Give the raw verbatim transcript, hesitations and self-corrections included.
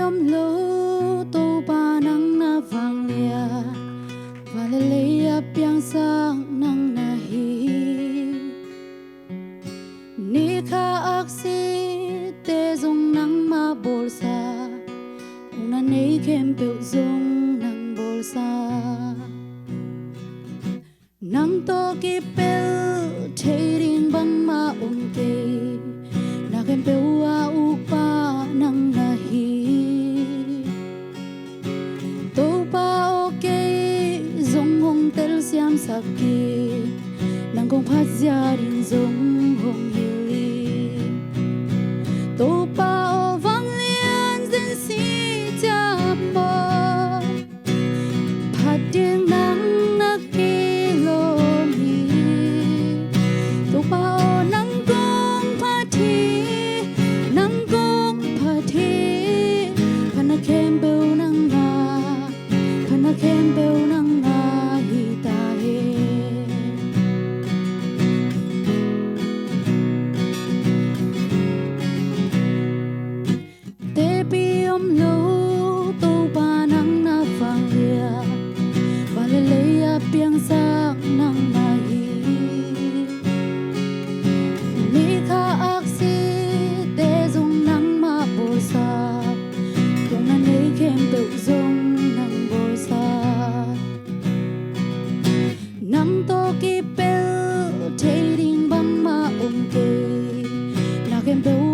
Om lo Topa, nang na vanglian, van le lei a piangsak nang na hi. Ni kha aksite zong nangmah bawlsa, hong na nei khempeuh zong nang bawlsa. Nang tawh kipelh thei ding bangmah om kei, na khempeuh a ukpa nang na hi. Topa aw, kei zong hong telsiamsak in, nang kong phatzia ding zong hong hilh in. Topa aw, vanglian zen si ciam maw, phat ding nang na kilawm hi. Topa aw, nang kong phat hi, nang kong phat hi. Phatna khempeuh nang a, phatna khempeuh nang a hi ta hen. Tepi om lo Topa, nang na vanglian, van le lei a piangsak nang na hi. Ni kha aksite zong nangmah bawlsa, hong na nei khempeuh zong nang bawlsa. Nang tawh kipelh thei ding bangmah om kei, na khempeuh